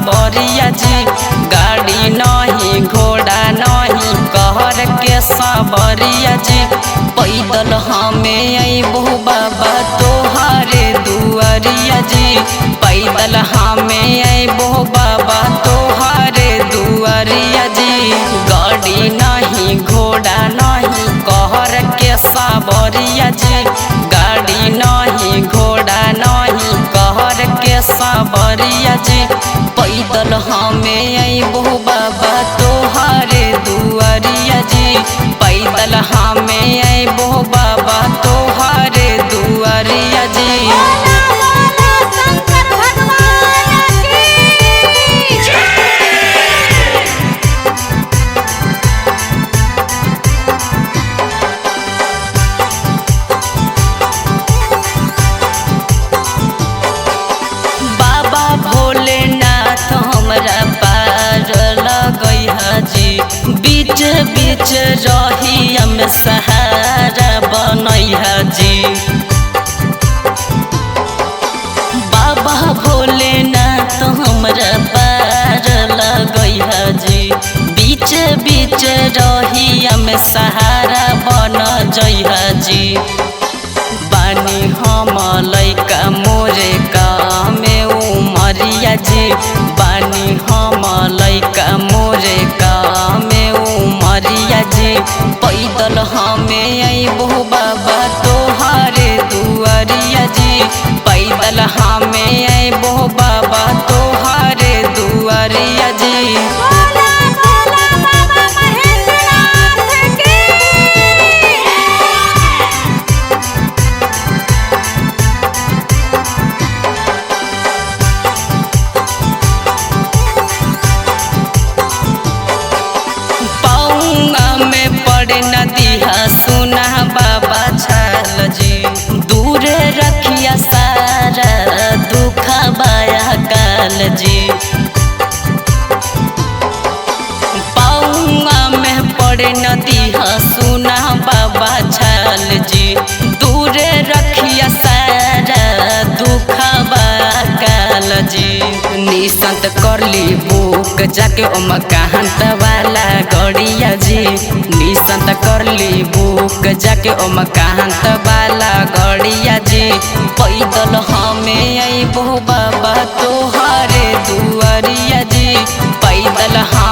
सबरिया जी। गाड़ी नहीं घोड़ा नहीं कहर के सबरिया जी। पैदल हमें अइबो बाबा तोहारे दुआरिया जी। पैदल हमें अइबो बाबा तोहारे दुआरिया जी। गाड़ी नहीं घोड़ा नहीं कहर के सबरिया जी। गाड़ी नहीं घोड़ा नहीं कहर के सबरिया जी। पैदल हमें अइबो बाबा तोहारे दुआरिया जी। पैदल हमें अइबो बाबा तोहारे दुआरिया जी। बोला बोला शंकर भगवान की जय। बाबा भोलेनाथ हमरा पार लगैहा जी। बीच बीच रही हम सहारा बनैहा जी। बाबा भोलेनाथ हमरा पार लगैहा जी। बीच बीच रही हम सहारा बन जइहा जी। बानी हम लैका मोरे कामे उमरिया जी। बानी हम लैका मोरे कामे उमरिया जी। पैदल हमें अइबो बाबा तोहारे दुआरिया जी। पैदल हमें अइबो बाबा तोहारे दुआरिया जी। बोला बोला बाबा महेंद्रनाथ की जय। पौंगा में पड़ नदिया सुना बाबा छाल जी। दूर रखिया सारा दुख बाया काल जी। पौंगा में पड़ नदिया सुना बाबा छाल जी। दूर रखिया सारा दुख काल जी। निसंत करली बुक जाके ओम कहंत वाला गड़िया जी। निसंत करली बुक जाके ओम कहंत वाला गड़िया जी। पैदल हमें अइबो बाबा तोहारे दुआरिया जी। पैदल हम